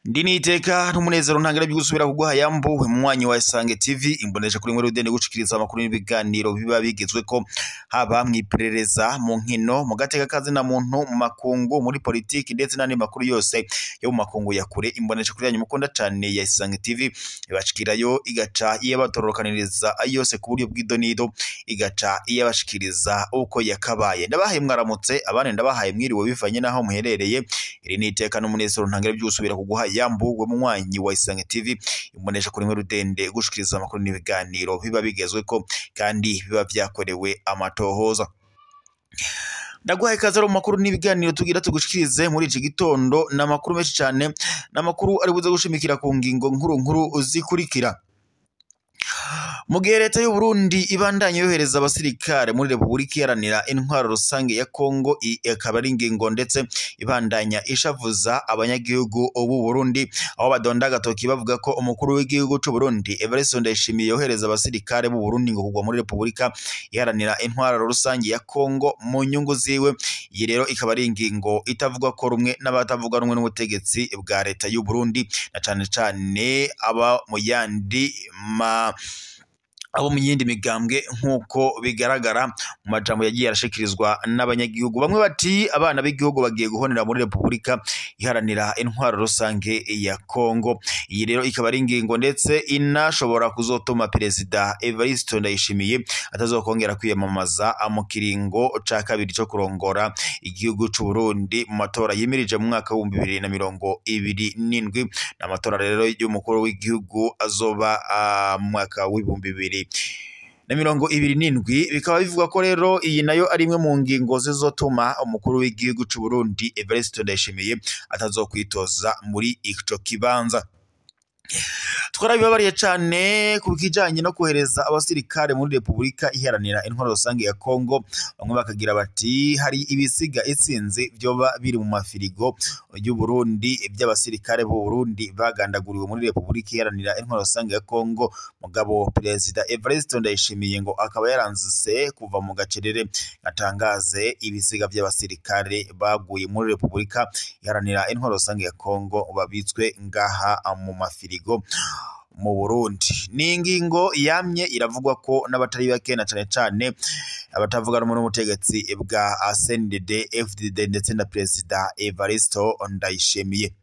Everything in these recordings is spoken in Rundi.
Ndi n'iteka n'umunezero ntangere byo gusubira kuguha yambu munywanyi wa Isange TV imbonesha kuri nkuru udende gushikiriza amakuru n'ibiganiro biba bigezweko haba mw'iperereza mu nkino mu gateka kazi na muntu mu makungu muri politiki ndetse n'andi makuru yose yo mu makungu ya kure. Imbonesha kuri yanyu mukunda cane ya Isange TV ibashikirayo igaca iyabatorokaniriza yose ku buryo bw'idonido, igaca iyabashikiriza uko yakabaye. Ndabahaye mwaramutse abane, ndabahaye mwiriwe bivanye naho muherereye. Iri n'iteka n'umunezero ntangere byo gusubira kuguha yambu we munywanyi wa Isange TV imbonesha kuri nkuru rudende gushikiriza amakuru n'ibiganiro biba bigezweko kandi biba vyakorewe amatohoza. Ndaguhaye ikaze mu makuru n'ibiganiro tugira tugushikirize muri iki gitondo. Ni amakuru menshi cyane, ni amakuru ari buze gushimikira ku ngingo nkuru nkuru zikurikira. Mu gihe leta y'u Burundi ibandanya yohereza abasirikare muri Republika Iharanira Intwaro Rusange ya Kongo, ikaba ari ingingo ndetse ibandanya ishavuza abanyagihugu b'u Burundi, aho badonda agatoki bavuga ko umukuru w'igihugu c'u Burundi Evariste Ndayishimiye yohereza abasirikare b'u Burundi ngo kugwa muri Republika Iharanira Intwaro Rusange ya Kongo mu nyungu ziwe. Iyi rero ikaba ari ingingo itavugwa ko rumwe n'abatavuga rumwe n'ubutegetsi bwa leta y'u Burundi, na cane cane aba mu yandi ma abo mu yindi migambwe, nk'uko bigaragara mu majambo yagiye arashikirizwa n'abanyagihugu. Bamwe bati abana b'igihugu bagiye guhonera muri Republika Iharanira Intwaro Rusange ya Kongo. Iyi rero ikaba ari ingingo ndetse inashobora kuzotuma Perezida Evariste Ndayishimiye atazokongera kwiyamamaza mu kiringo ca kabiri co kurongora igihugu c'u Burundi mu matora yimirije mu mwaka w'ibihumbi bibiri na mirongo ibiri n'indwi. N'amatora rero y'umukuru w'igihugu azoba mu mwaka w'ibihumbi bibiri na mirongo ibiri n'indwi. Bikaba bivugwa ko rero iyi nayo ari imwe mu ngingo zizotuma umukuru w'igihugu c'u Burundi Evariste Ndayishimiye atazokwitoza muri ico kibanza. Twarabibabariye cane ku kijanye no kohereza abasirikare muri Republika Iharanira Intwaro Rusange ya Kongo. Bamwe bakagira bati hari ibisiga itsinzi vyoba biri mu mafirigo y'u Burundi by'abasirikare b'u Burundi bagandaguriwe muri Republika Iharanira Intwaro Rusange ya Kongo. Mugabo Perezida Evariste Ndayishimiye ngo akaba yaranzise kuva mu gacerere atangaze ibisiga by'abasirikare baguye muri Republika Iharanira Intwaro Rusange ya Kongo babitswe ngaha mu mafirigo mu Burundi. Ni ingingo yamye iravugwa ko n'abatari bake, na cane cane abatavuga rumwe n'ubutegetsi bwa CNDD FDD ndetse na Perezida Evariste Ndayishimiye.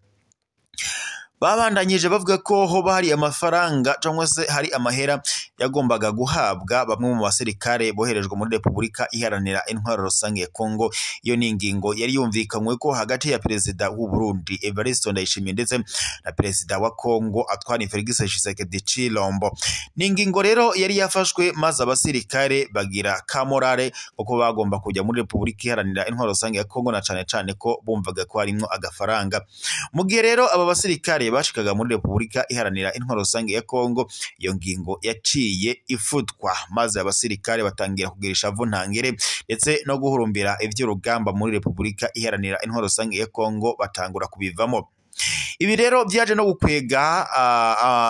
Babandanyije bavuga ko hoba hari amafaranga cyangwa se hari amahera yagombaga guhabwa bamwe mu basirikare boherejwe muri Republika Iharanira Intwaro Rusange ya Kongo. Iyo ni ingingo yari yumvikanywe ko hagati ya Perezida w'u Burundi Evariste Ndayishimiye ndetse na Perezida wa Kongo Antoine Felix Tshisekedi Tshilombo. Ni ingingo rero yari yafashwe maze abasirikare bagira kamorale kuko bagomba kujya muri Republika Iharanira Intwaro Rusange ya Kongo, na cane cane ko bumvaga ko harimwo agafaranga. Mu gihe rero aba basirikare bashikaga muri Republika Iharanira Intwaro Rusange ya Kongo, iyo ngingo yaciye ifutwa maze abasirikare batangira kugira ishavu ntangere ndetse no guhurumbira ivy'urugamba muri Republika Iharanira Intwaro Rusange ya Kongo, batangura kubivamo. Ibi rero vyaje no gukwega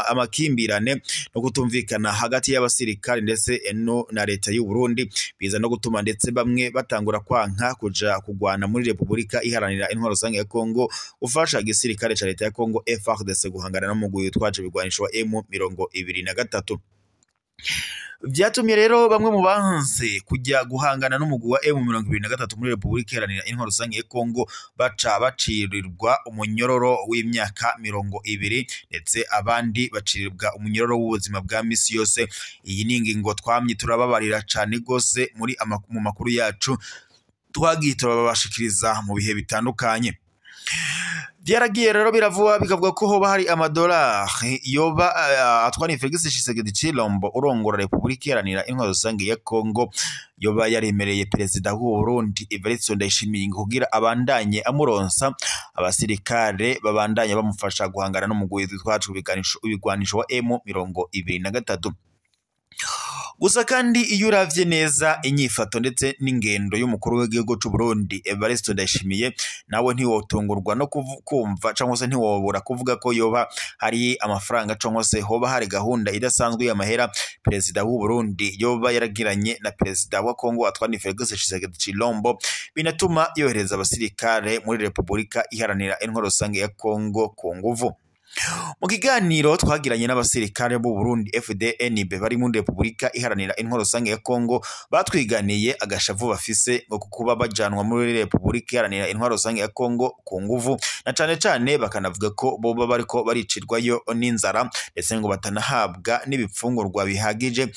amakimbirane no kutumvikana hagati y'abasirikare ndetse no na leta y'u Burundi, biza no gutuma ndetse bamwe batangura kwanka kuja kugwana muri Republika Iharanira Intwaro Rusange ya Kongo ufasha igisirikare ca leta ya Kongo FARDC guhangana n'umugwi witwaje ibigwanisho wa M23. Vyatumye rero bamwe mu banse kujya guhangana n'umugwi wa M23 muri Republika Iharanira Intwaro Rusange ya Kongo baca bacirirwa umunyororo w'imyaka 20, ndetse abandi bacirirwa umunyororo w'ubuzima bwa misi yose. Iyi ni ingingo twamye turababarira cane gose muri mu makuru yacu twagiye turabashikiriza mu bihe bitandukanye. Vyaragiye rero biravuga bikavuga ko hoba hari amadolari yoba Antoine Felix Tshisekedi Tshilombo urongora Republika Iharanira Intwaro Rusange ya Kongo yoba yaremereye Perezida w'u Burundi Evariste Ndayishimiye kugira abandanye amuronsa abasirikare babandanye bamufasha guhangana n'umugwi witwaje ibigwanisho wa M23. Gusa kandi iyo uravye neza inyifato ndetse n'ingendo y'umukuru w'igihugu c'u Burundi Evariste Ndayishimiye, nawe ntiwotungurwa no kumva cyangwa se ntiwobura kuvuga ko yoba hari amafaranga cyangwa se hoba hari gahunda idasanzwe y'amahera perezida w'u Burundi yoba yaragiranye na perezida wa Kongo Antoine Felix Tshisekedi Tshilombo, binatuma yohereza abasirikare muri Repubulika Iharanira Intwaro Rusange ya Kongo ku nguvu. Mu kiganiro twagiranye n'abasirikare b'u Burundi FDNB bari muri Repubulika Iharanira Intwaro Rusange ya Kongo, batwiganiye agashavu bafise ngo kuba bajanwa muri Repubulika Iharanira Intwaro Rusange ya Kongo ku nguvu, na cane cane bakanavuga ko boba bariko baricirwayo n'inzara, ndetse ngo batanahabwa n'ibipfungurwa bihagije,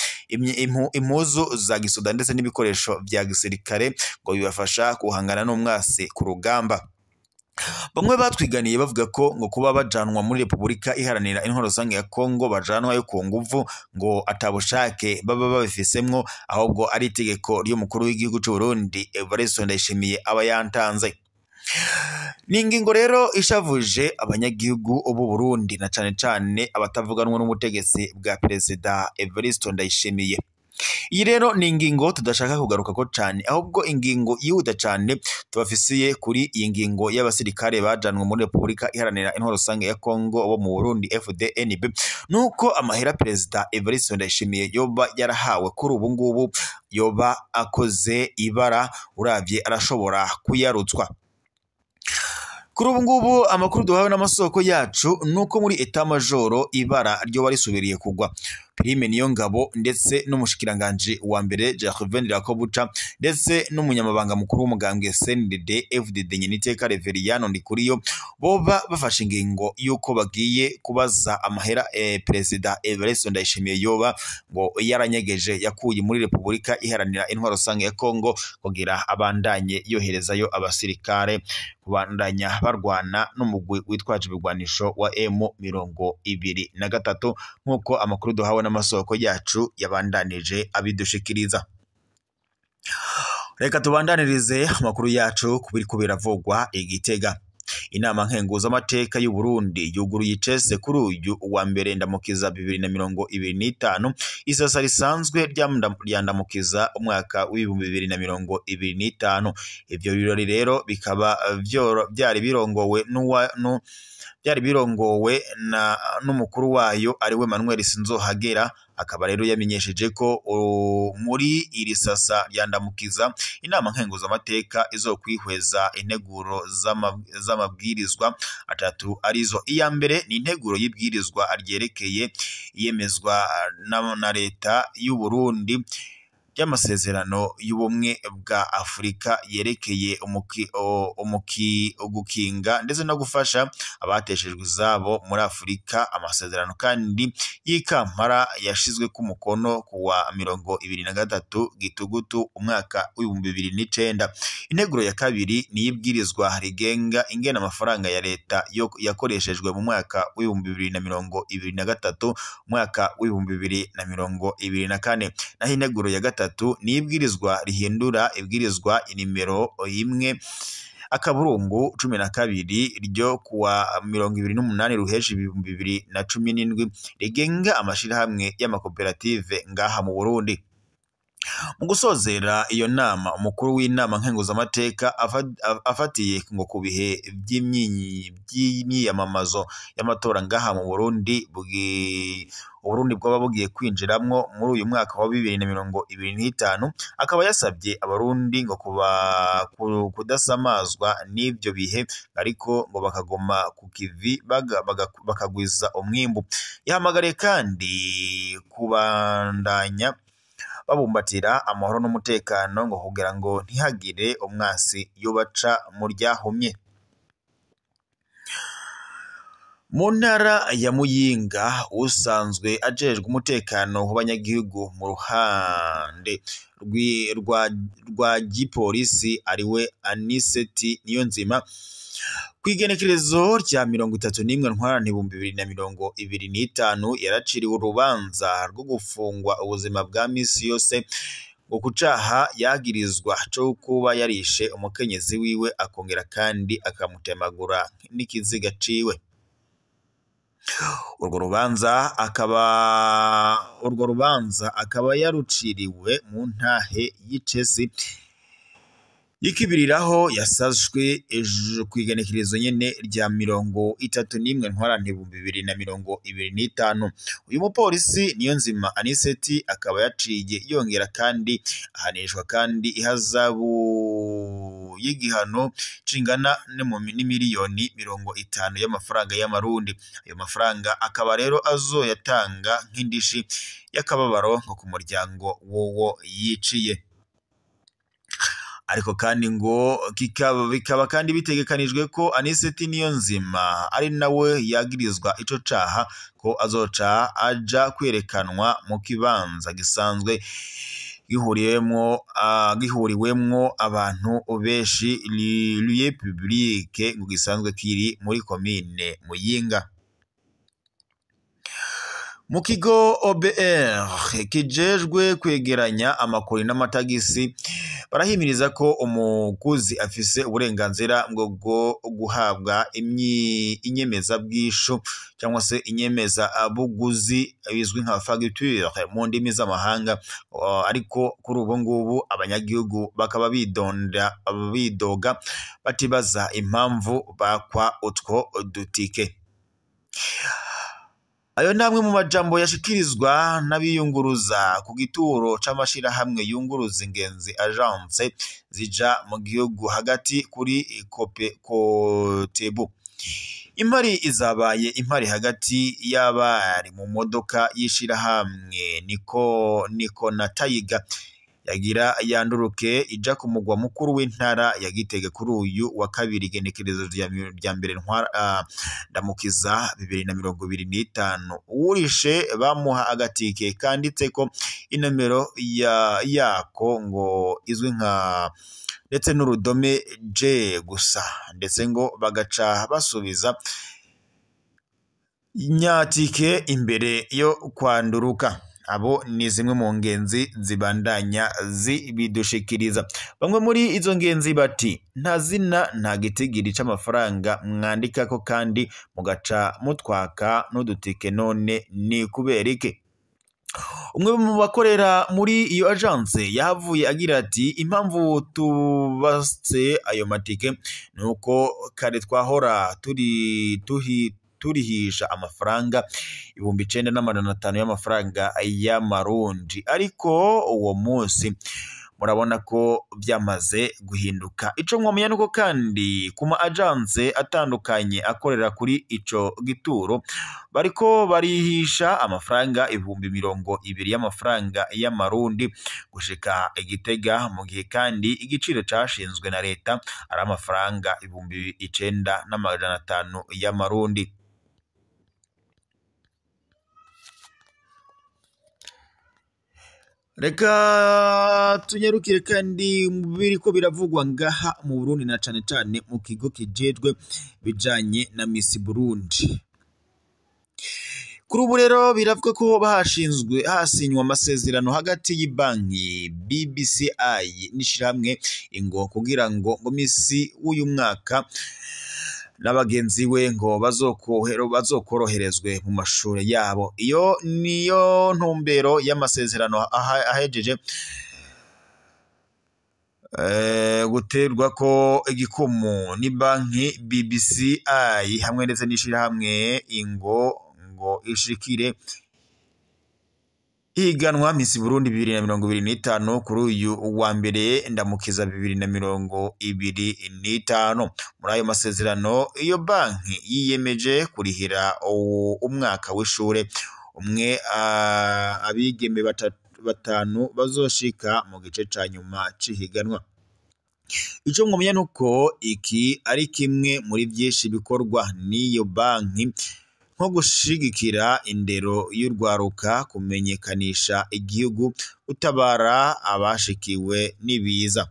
impuzu za gisoda ndetse n'ibikoresho vya gisirikare ngo bibafasha guhangana n'umwasi ku rugamba. Bamwe batwiganiye bavuga ko ngo kuba bajanwa muri Repubulika Iharanira Intwaro Rusange ya Kongo bajanwayo ku nguvu ngo atabushake baba babifisemwo, ahubwo ari itegeko ry'umukuru w'igihugu c'u Burundi Evariste Ndayishimiye aba yantanze. Ni ingingo rero ishavuje abanyagihugu b'u Burundi na cane cane abatavuganwa n'ubutegetsi bwa perezida Evariste Ndayishimiye. Iyi rero ni ingingo tudashaka kugaruka ko cane, ahubwo ingingo yihuta cane tubafisiye kuri iyi ngingo y'abasirikare bajanwe muri Repubulika Iharanira Intwaro Rusange ya Kongo bo mu Burundi FDNB, nuko amahera perezida Evariste Ndayishimiye yoba yarahawe kuri ubu ngubu yoba akoze ibara, uravye arashobora kuyarutswa. Kuri ubu ngubu amakuru duhawe n'amasoko yacu nuko muri etat majoro ibara ryo barisubiriye kugwa. Prime Niyongabo ndetse n'umushikiranganje wa mbere Jacques Ndirakobuca ndetse n'umunyamabanga mukuru w'umugambwe CNDD FDD Nyeniteka Reveriyano Ndikuriyo boba bafashe ingingo yuko bagiye kubaza amahera perezida Evariste Ndayishimiye yoba ngo yaranyegeje yakuye muri Repubulika Iharanira Intwaro Rusange ya Kongo kugira abandanye yoherezayo abasirikare kubandanya barwana n'umugwi witwaje ibigwanisho wa M23, nk'uko amakuru duhawe n'amasoko yacu yabandanije abidushikiriza. Reka tubandanirize amakuru yacu kubiriko biravugwa i Gitega. Inama nkenguzamateka y'u Burundi yuguruye icese kuri uyu wa mbere Ndamukiza 2025, isasa risanzwe rya Ndamukiza umwaka w'ibihumbi 2025. Ivyo birori rero bikaba byari birongowe na n'umukuru wayo ariwe Manuel Sinzohagera, akaba rero yamenyesheje ko muri iri sasa rya Ndamukiza inama nkenguzamateka izokwihweza integuro z'amabwirizwa atatu, arizo: iya mbere ni integuro y'ibwirizwa ryerekeye iyemezwa na leta y'u Burundi ry'amasezerano y'ubumwe bwa Afurika yerekeye ugukinga ndetse no gufasha abateshejwe izabo muri Afurika, amasezerano kandi y'Ikampara yashizwe ku mukono kuwa 23 Gitugutu umwaka w'ibihumbi 2009. Integuro ya kabiri ni y'ibwirizwa rigenga ingena amafaranga ya leta yakoreshejwe mu mwaka w'ibihumbi 2023 umwaka w'ibihumbi 2024. Naho integuro ya gatatu ni ibwirizwa rihindura ibwirizwa inimero 1 akaburungu 12 ryo kuwa 28 Ruheshi 2017 rigenga amashirahamwe y'amakoperative ngaha mu Burundi. Mu gusozera iyo nama, umukuru w'inama nkenguzamateka afatiye ngo ku bihe by'imyiyamamazo y'amatora ngaha mu Burundi Uburundi bwaba bugiye kwinjiramwo muri uyu mwaka wa 2025, akaba yasabye abarundi ngo kudasamazwa n'ivyo bihe, ariko ngo bakagoma ku kivi bakagwiza umwimbu. Yahamagariye kandi kubandanya babumbatira amahoro n'umutekano ngo kugira ngo ntihagire umwasi yobaca mu ryahumye. Mu ntara ya Muyinga, usanzwe ajejwe umutekano w'abanyagihugu mu ruhande rwa gipolisi ariwe Aniseti Niyonzima, kw'igenekerezo rya 31 Ntwarante 2025 yaraciriwe urubanza rwo gufungwa ubuzima bwa misi yose ngo kucaha yagirizwa co kuba yarishe umukenyezi wiwe akongera kandi akamutemagura n'ikiziga ciwe. Urwo rubanza akaba yaruciriwe mu ntahe y'icesi yikibiriraho yasashwe ejo kw'igenekerezo nyene rya 31 Ntwarante 2025. Uyu mupolisi Niyonzima Aniseti akaba yaciye yongera kandi ahanishwa kandi ihazabu y'igihano cingana n'imiliyoni 50 y'amafaranga y'amarundi. Ayo mafaranga akaba rero azoyatanga nk'indishi y'akababaro nko ku muryango wowo yiciye. Ariko kandi ngo bikaba kandi bitegekanijwe ko Aniseti Niyonzima ari nawe yagirizwa ico caha ko azoca aja kwerekanwa mu kibanza gisanzwe gihuriwemwo abantu benshi, lieu public, ngo gisanzwe kiri muri komine Muyinga. Mu kigo OBR kijejwe kwegeranya amakori n'amatagisi barahimiriza ko umuguzi afise uburenganzira bwo guhabwa inyemezabwishu cyangwa se inyemezabuguzi bizwi nka facture mu ndimi z'amahanga, ariko kuri ubu ngubu abanyagihugu bakaba bidoga batibaza impamvu bakwa utwo dutike. Ayo namwe mu majambo yashikirizwa n'abiyunguruza ku gituro c'amashirahamwe yunguruza ingenzi agence zija mu gihugu hagati kuri Kotebu. Impari izabaye impari hagati y'abari mu modoka y'ishirahamwe niko na Tayiga yagira yanduruke ija ku mugwa mukuru w'intara ya Gitega kuri uyu wa kabiri igenekerezo rya mbere Ndamukiza 2025. Uwurishe bamuha agatike kanditseko inomero yako ngo izwi nka ndetse n'urudome J gusa, ndetse ngo bagaca basubiza nyatike imbere yo kwanduruka. Abo ni zimwe mu ngenzi zibandanya zibidushikiriza. Bamwe muri izo ngenzi bati nta zina nta gitigiri c'amafaranga mwandikako kandi mugaca mutwaka n'udutike, none ni kubera iki? Umwe mu bakorera muri iyo agence yahavuye agira ati impamvu tubatse ayo matike nuko kare twahora turihisha amafaranga 9500 y'amafaranga y'amarundi, ariko uwo munsi murabona ko byamaze guhinduka. Ico mwamenya nuko kandi kuma agence atandukanye akorera kuri ico gituro bariko barihisha amafaranga 20,000 y'amafaranga y'amarundi gushika Igitega, mu gihe kandi igiciro cashinzwe na leta ari amafaranga 9500 y'amarundi. Reka tunyarukire kandi biriko biravugwa ngaha mu Burundi na cane cane mu kigo kijejwe bijanye na Miss Burundi. Kuri ubu rero biravuga ko bahashinzwe hasinywa amasezerano hagati y'ibanki BBCI n'ishirahamwe ingo kugira ngo Miss w'uyu mwaka n'abagenzi we ngo bazokoroherezwe mu mashure yabo. Iyo niyo ntumbero y'amasezerano ahejeje guterwa ko igikumu ni banki BBCI hamwe ndetse n'ishirahamwe ingo ngo ishikire higanwa Miss Burundi 2025 kuri uyu wa mbere Ndamukiza 2025. Muri ayo masezerano iyo banki yiyemeje kurihira umwaka w'ishure umwe abigeme batanu bazoshika mu gice ca nyuma c'ihiganwa. Ico mwomenya nuko iki ari kimwe muri vyinshi bikorwa n'iyo banki nko gushigikira indero y'urwaruka, kumenyekanisha igihugu, gutabara abashikiwe n'ibiza.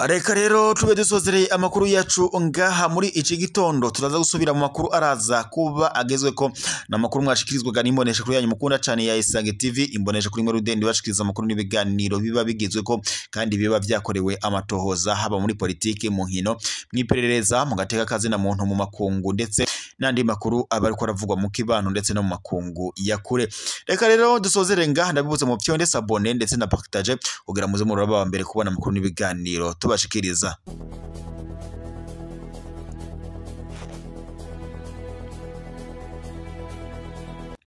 Reka rero tube dusozereye amakuru yacu ngaha muri iki gitondo. Turaza gusubira mu makuru araza kuba agezweko, n'amakuru mwashikirizwaga n'imbonesha kuri yanyu mukunda cane ya Isange TV, imbonesha kuri Rudende, bashikiriza amakuru n'ibiganiro biba bigezweko kandi biba vyakorewe amatohoza, haba muri politike, mu nkino, mw'iperereza, mu gateka kazi na muntu, mu makungu, ndetse n'andi makuru aba ariko aravugwa mu kibano ndetse no mu makungu ya kure. Reka rero dusozere ngaha, ndabibutse mu fyonde s'abonner ndetse na partage kugira muze muraba wa mbere kubona amakuru n'ibiganiro tubashikiriza.